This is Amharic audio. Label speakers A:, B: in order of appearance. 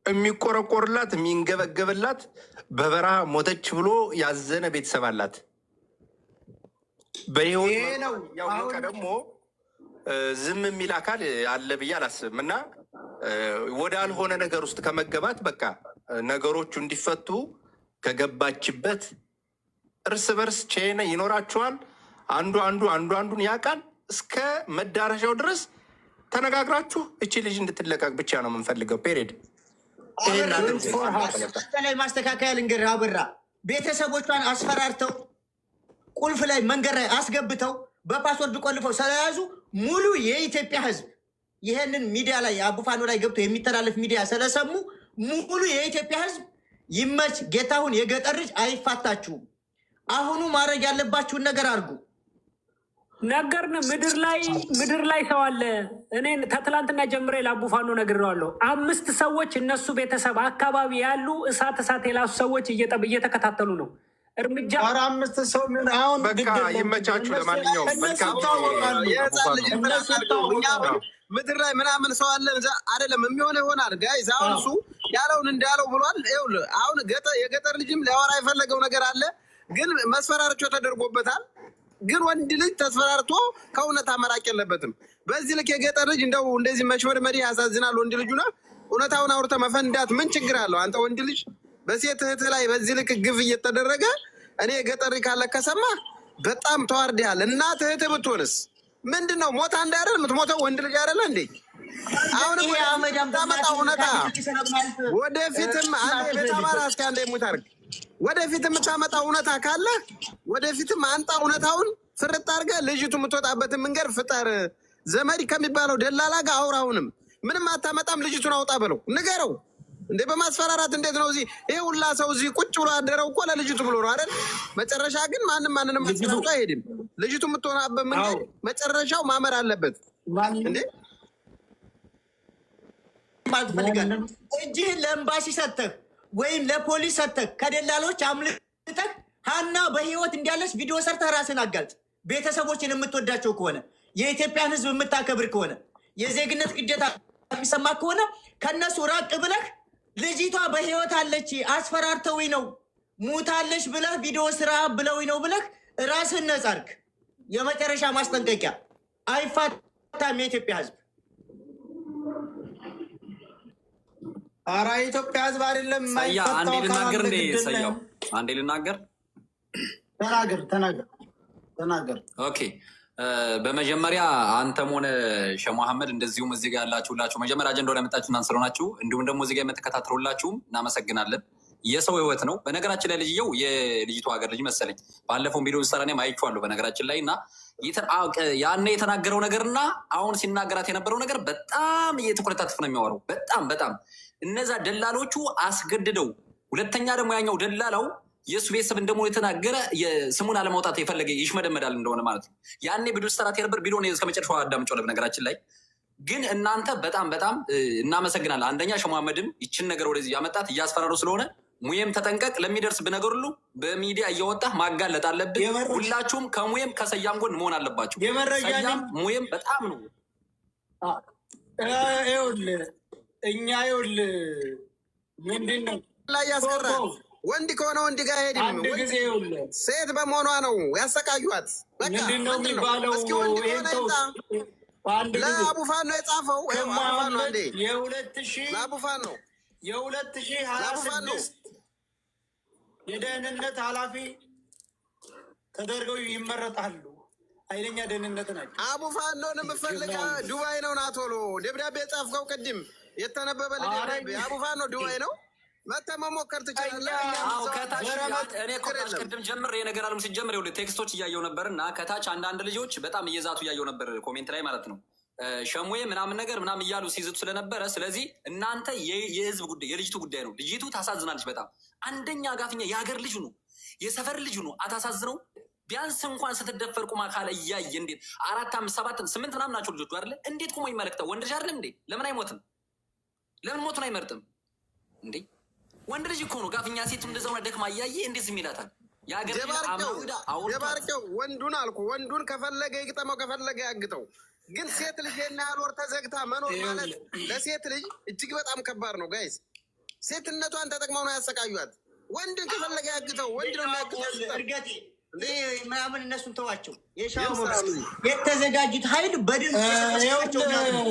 A: የሚቆረቆርላት የሚንገበገብላት በበረሃ ሞተች ብሎ ያዘነ ቤተሰብ አላት። በህይወት
B: ይሄ ነው
A: ያወቀ
B: አሁን
A: ደግሞ ዝም የሚል አካል አለ ብዬ አላስብም። እና ወዳልሆነ ነገር ውስጥ ከመገባት በቃ ነገሮቹ እንዲፈቱ ከገባችበት እርስ በርስ chain ይኖራችኋል። አንዱ አንዱ አንዱ አንዱን ያውቃል። እስከ መዳረሻው ድረስ ተነጋግራችሁ እቺ ልጅ እንድትለቀቅ ብቻ ነው የምንፈልገው። Period። ይሄን
B: አበራ
A: አድርጉ።
C: For her.
B: አንተ ላይ ማስተካከያ ልንገርህ አበራ፣ ቤተሰቦቿን አስፈራርተው ቁልፍ ላይ መንገድ ላይ አስገብተው በ password ቆልፈው ስለያዙ ሙሉ የኢትዮጵያ ሕዝብ ይህንን ሚዲያ ላይ አቡፋኖ ላይ ገብቶ የሚተላለፍ ሚዲያ ስለሰሙ ሙሉ የኢትዮጵያ ሕዝብ ይመች። ጌታሁን የገጠር ልጅ አይፋታችሁም። አሁኑ ማድረግ ያለባችሁን ነገር አድርጉ።
D: ነገርን ምድር ላይ ምድር ላይ ሰው አለ። እኔ ከትላንትና ጀምሬ ለአቡፋኖ ነግሬዋለሁ። 5 ሰዎች እነሱ ቤተሰብ አካባቢ ያሉ እሳት እሳት የላሱ ሰዎች እየተከታተሉ ነው እርምጃ።
C: ኧረ 5 ሰው ምን አሁን
A: በቃ
C: ግድ የለም።
A: ይመቻችሁ።
C: እነሱ
A: ለማንኛውም
C: እነሱ
A: መልካም ጊዜ።
C: ይታወቃሉ።
E: የህፃን ልጅ
A: አቡፋኖ።
E: እንትን
C: እነሱ
E: አናድርገው። እኛ አሁን
C: ይታወቃሉ።
E: ምድር ላይ ምናምን ሰው አለ እዛ አይደለም የሚሆነ ይሆናል። Guys አሁን እሱ ያለውን እንዳለው ብሏል። ይኸውልህ አሁን የገጠር ልጅም ሊያወራ የፈለገው ነገር አለ፣ ግን መስፈራርቾ ተደርጎበታል። ግን ወንድ ልጅ ተስፈራርቶ ከእውነታ መራቅ የለበትም። በዚህ ልክ የገጠር ልጅ እንደው እንደዚህ መሽመድመድ ያሳዝናል። ወንድ ልጁ ነው እውነታውን አውርተህ መፈንዳት ምን ችግር አለው? አንተ ወንድ ልጅ በሴት እህትህ ላይ በዚህ ልክ ግፍ እየተደረገ እኔ የገጠር ካለ ከሰማ በጣም ተዋርደሃል። እናት እህትህ ብትሆንስ ምንድን ነው ሞታ እንዳይደል የምትሞተው ወንድ ልጅ አይደለ እንዴ? አሁንም
B: ይሄ
E: ወደፊት
B: አመዳም
E: የምታመጣው እውነታ ወደፊትም አንዴ ቤት አማራ እስኪ አንዴ ሙት አድርግ። ወደፊት የምታመጣው እውነታ ካለ ወደፊትም አንጣ እውነታውን ፍርጥ አድርገህ ልጅቱ የምትወጣበትን መንገድ ፍጠር። ዘመድ ከሚባለው ደላላ ጋር አውራ። አሁንም ምንም አታመጣም፣ ልጅቱን አውጣ በለው፣ ንገረው። እንዴ በማስፈራራት እንዴት ነው እዚህ ይሄ ሁላ ሰው እዚህ ቁጭ ብሎ አደረው እኮ ለልጅቱ ብሎ ነው አይደል? መጨረሻ ግን ማንም ማንንም አስፈራርቶ አይሄድም። ልጅቱ የምትሆናበት መንገድ መጨረሻው ማመር አለበት። እንዴ
B: ማለት እፈልጋለሁ። እጅህን ለኤምባሲ ሰጥተህ ወይም ለፖሊስ ሰጥተህ ከደላሎች አምልጠህ ሀና በህይወት እንዳለች ቪዲዮ ሰርተህ ራስን አጋልጥ። ቤተሰቦችን የምትወዳቸው ከሆነ፣ የኢትዮጵያን ሕዝብ የምታከብር ከሆነ፣ የዜግነት ግዴታ የሚሰማ ከሆነ ከነሱ ራቅ ብለህ ልጅቷ በህይወት አለች አስፈራርተውኝ ነው ሙታለች ብለህ ቪዲዮ ስራ ብለውኝ ነው ብለህ ራስህን ነጻ አድርግ። የመጨረሻ ማስጠንቀቂያ፣ አይፋታም የኢትዮጵያ ሕዝብ።
C: ኧረ የኢትዮጵያ ህዝብ አይደለም
F: ሰያ አንዴ
C: የማይፈታው አካል
F: ልናገር
C: አለ።
F: እንዴ
C: ግድ የለም።
F: ሰያው አንዴ ልናገር።
C: ተናገር ተናገር ተናገር።
F: Okay በመጀመሪያ አንተም ሆነ ሸህ መሐመድ እንደዚሁም እዚህ ጋር ያላችሁ ሁላችሁ መጀመሪያ አጀንዳው ላይ መጣችሁ እናንተ ስለሆናችሁ እንዲሁም ደግሞ እዚህ ጋር የምትከታተሉላችሁም እናመሰግናለን። የሰው ህይወት ነው። በነገራችን ላይ ልጅየው የልጅቱ ሀገር ልጅ መሰለኝ። ባለፈው ቪዲዮ ሰራ እኔም አይቼዋለሁ። በነገራችን ላይ እና ያኔ የተናገረው ነገርና አሁን ሲናገራት የነበረው ነገር በጣም እየተኮለታተፈ ነው የሚያወራው። በጣም በጣም እነዛ ደላሎቹ አስገድደው፣ ሁለተኛ ደግሞ ያኛው ደላላው የእሱ ቤተሰብ እንደመሆኑ የተናገረ ስሙን አለማውጣት የፈለገ ይሽመደመዳል እንደሆነ ማለት ነው። ያኔ ቪዲዮ ሰራት የነበር ቪዲዮ እስከ መጨረሻው አዳምጬዋለሁ። በነገራችን ላይ ግን እናንተ በጣም በጣም እናመሰግናለን። አንደኛ ሸህ መሐመድም ይችን ነገር ወደዚህ ያመጣት እያስፈራሩ ስለሆነ ሙዬም ተጠንቀቅ፣ ለሚደርስብህ ነገር ሁሉ በሚዲያ እየወጣህ ማጋለጥ አለብህ። ሁላችሁም ከሙዬም ከሰያም ጎን መሆን አለባችሁ።
C: የመረጃ
F: ሰያም ሙዬም በጣም ነው
C: ይኸውልህ እኛ ይኸውልህ ምንድን ነው
E: ላይ ያስቀራል። ወንድ ከሆነ ወንድ ጋር አይሄድም።
C: አንድ ጊዜ ይኸውልህ
E: ሴት በመሆኗ ነው ያሰቃዩት። በቃ
C: ምንድን ነው
E: ምንድን ነው?
C: የሚባለው?
E: እስኪ ወንድ
C: ይሄን
E: ከሆነ
C: ተውት።
E: ይምጣ።
C: አንድ ጊዜ
E: ለአቡፋን ነው የጻፈው። ይኸው አቡፋን ነው አንዴ
C: የሁለት ሺህ
E: ለአቡፋን ነው
C: የሁለት ሺህ ሀያ
E: ለአቡፋን ነው
C: ስድስት የደህንነት ኃላፊ ተደርገው ይመረጣሉ። ኃይለኛ ደህንነት ናቸው።
E: አቡፋን ነው የምፈልገው። ዱባይ ነው ና ቶሎ። ደብዳቤ የጻፍከው ቅድም የተነበበልህ ደብዳቤ አቡፋን ነው ዱባይ ነው። መተህ መሞከር ትችላለህ። እኛም
F: አዎ
E: እዛው
F: ከታች
E: ዘረመጥ
F: እኔ እኮ
E: ችግር
F: ታች
E: የለም።
F: ቅድም ጀምሬ የነገር አለም ሲጀምር ይኸውልህ text ኦች እያየው ነበር እና ከታች አንዳንድ ልጆች በጣም እየዛቱ እያየው ነበር comment ላይ ማለት ነው። ሸሙዬ ምናምን ነገር ምናምን እያሉ ሲዝቱ ስለነበረ፣ ስለዚህ እናንተ የህዝብ ጉዳይ የልጅቱ ጉዳይ ነው። ልጅቱ ታሳዝናለች በጣም። አንደኛ ጋፍኛ የሀገር ልጅ ነው፣ የሰፈር ልጅ ነው። አታሳዝነው? ቢያንስ እንኳን ስትደፈር ቁማ ካለ እያየ እንዴት 4 5 7 8 ምናምን ናቸው ልጆቹ አይደለ? እንዴት ቁሞ ይመለከታል? ወንድ ልጅ አይደለም እንዴ? ለምን አይሞትም? ለምን ሞቱን አይመርጥም እንዴ? ወንድ ልጅ እኮ ነው። ጋፍኛ ሴቱ እንደዛ ሆና ደክማ እያየ እንዴት ዝም ይላታል? የሀገር ልጅ
E: ደባርቀው
F: አምናውዳ አውርቷት
E: ደባርቀው ወንዱን አልኩ። ወንዱን ከፈለገ ይግጠመው፣ ከፈለገ ያግጠው። ግን ሴት ልጅ ይሄን ያህል ወር ተዘግታ መኖር ማለት ለሴት ልጅ እጅግ በጣም ከባድ ነው guys። ሴትነቷን ተጠቅመው ነው ያሰቃዩት። ወንድን ከፈለገ ያግተው፣ ወንድ ነው የሚያግተው።
B: እርገጤ ይሄ ምናምን እነሱን ተዋቸው። የሸዋ ሞገስ የተዘጋጁት ኃይል በድምፅ የሰበሰባቸው ምናምን።